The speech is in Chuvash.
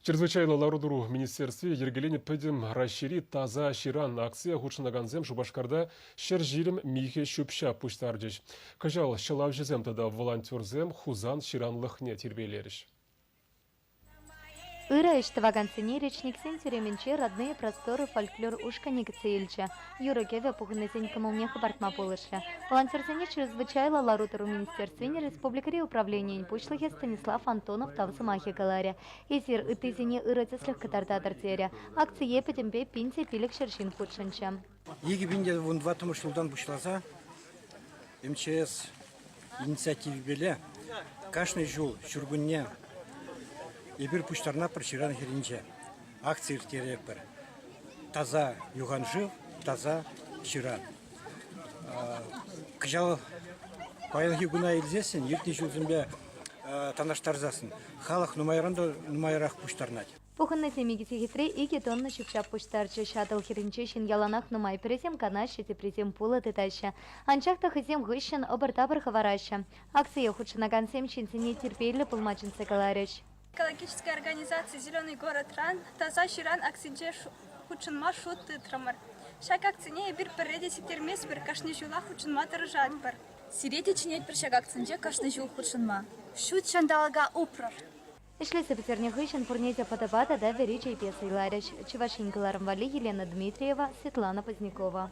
Чрезвычайлӑ лару-тӑру министерстви йӗркеленӗ Пӗтӗм Раҫҫейри Таса ҫыран акцие хутшӑнакансем Шупашкарта 120 михӗ ҫӳп-ҫап пуҫтарчӗҫ. Кӑҫал ҫӑлавҫӑсем тата волонтерсем Хусан ҫыранлӑхне тирпейлерӗҫ. Ырӑ ӗҫ тӑвакансене речниксен тӳремӗнче Родные просторы фольклор ушкӑнӗ кӗтсе илчӗ. Юрӑ-кӗвӗ пухӑннисен кӑмӑлне хӑпартма пулӑшрӗ. Волонтерсене чрезвычайлӑ лару-тӑру министерствин республикӑри управленийӗн пуҫлӑхӗ Станислав Антонов тав сӑмахӗ каларӗ. Эсир ыттисене ырӑ тӗслӗх кӑтартатӑр терӗ. Акцие пӗтӗмпе 1500 ҫын хутшӑнчӗ. 2014 ҫултан пуҫласа МЧС инициативипеле кашни ҫул ҫуркунне эпир пуҫтарӑнатпӑр ҫыран хӗрринче. Акци ирттеретпӗр. Таса юханшыв, таса ҫыран. Кӑҫал паянхи куна илсессӗн, иртнӗ ҫулсемпе танлаштарсассӑн, халӑх нумайран та нумайрах пуҫтарӑнать. Пухӑннисем икӗ сехетре икӗ тонна ҫӳп-ҫап пуҫтарчӗҫ. Атӑл хӗрринче ҫын яланах нумай. Пӗрисем канаҫҫӗ, теприсем пулӑ тытаҫҫӗ. Анчах та хӑйсем хыҫҫӑн ӑпӑр-тапӑр хӑвараҫҫӗ. Акцие хутшӑнакансем ҫынсене тирпейлӗ пулма чӗнсе каларӗҫ. Экологическая организация «Зеленый городран» таса ҫыран акцинче хутшӑнма шут тытрӑмӑр. Ҫак акцине эпир пӗрре те сиктерместпӗр, кашни ҫулах хутшӑнма тӑрӑшатпӑр. Сире те чӗнетпӗр ҫак акцинче кашни ҫул хутшӑнма. Ҫут ҫанталӑка упрӑр! Ӗҫлесе пӗтернӗ хыҫҫӑн пурне те пӑтӑпа тата вӗри чейпе сӑйларӗҫ. Чӑваш Ен кӑларӑм валли Елена Дмитриева, Светлана Позднякова.